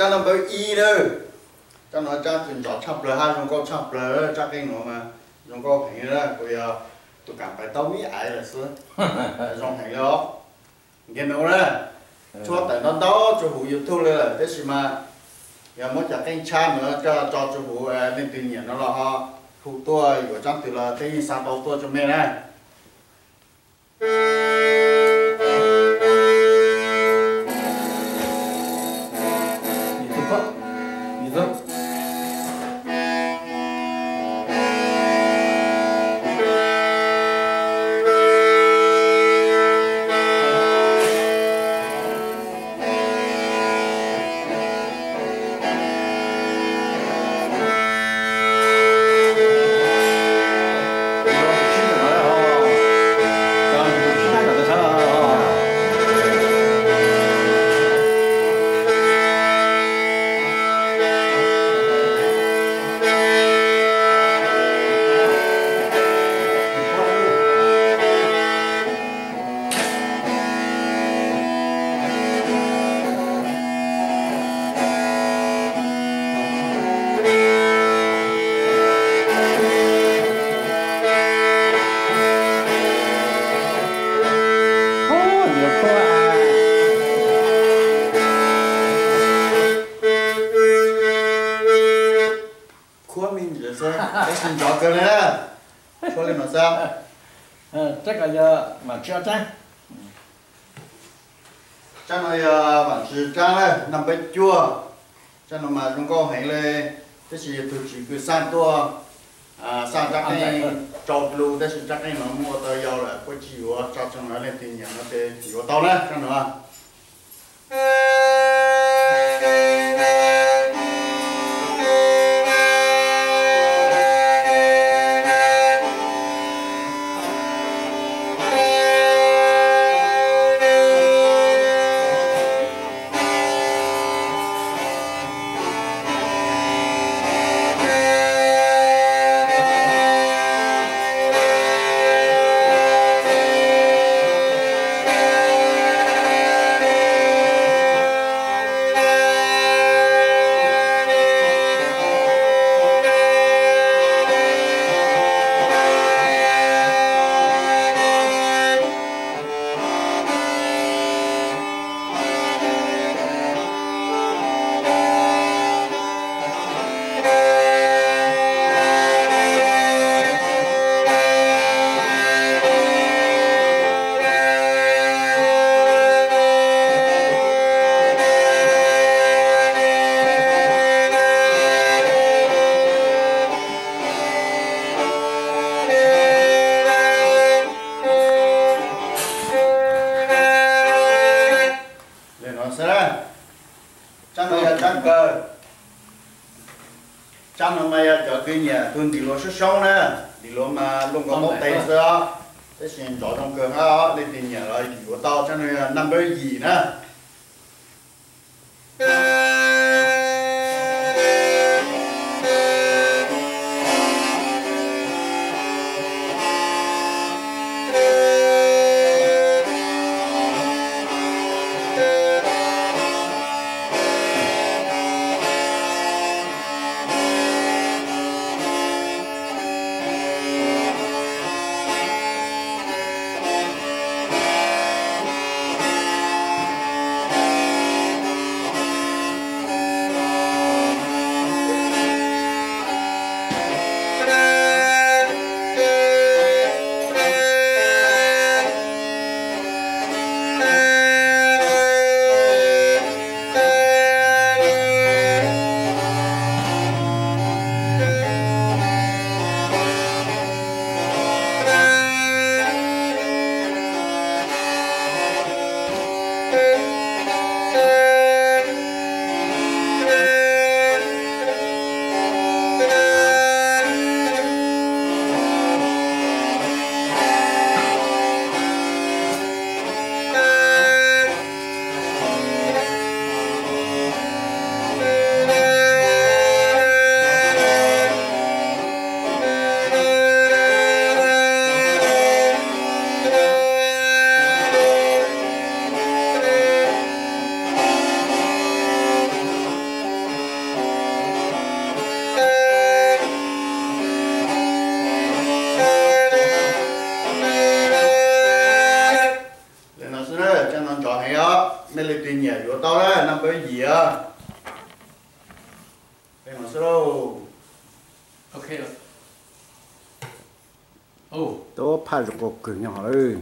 Number ib na. Tsab no tsab kws nrov tshaj plawg hab zoo nkauj tshaj plawg, tsab qeej no mas zoo nkauj heev na, kuv yog tus kam pais taub ib aiv lawm xwb. Zoo heev li os. Nkag no na, tshuab tawm ntau ntau tso huv YouTube li lawm, tab sis mas yog muab cov qeej tshab no coj tso tso huv, leej twg nyiam no los ho hu tuaj yuav tsab twg los tej yeej xa tau tuaj tso me na. Khuab me ntsis xwb, tab sis nrov kawg li na. Tshuab li no xwb. Tsab ko yog Vam Tswv ob tsab. Tsab no yog Vam Tswv tsab na, number cuaj. Tsab no mas zoo nkauj heev li, tab sis yog tug tswv kws xaj tuaj, xaj tsab qeej rau lus, tab sis tsab qeej no muaj ua tau yau lawm, kuj tsis yuav tso tsoo no, leej twg nyiam no ces yuav tau na tsab no. Li no xwb, tsab no yog tsab kawg. Tsab no mas yog cov kws nyiam tug ntim luas soob soob na, ntim luas mas luaj nkaus taub tes xwb os, tab sis nrov zoo kawg hab, leej twg nyiam los yuav tau. Tsab no yog number yim na. Nej leej twg nyiam yuav tau na, naj npawb yim. Tau phaj zoo kawg nyob lawm.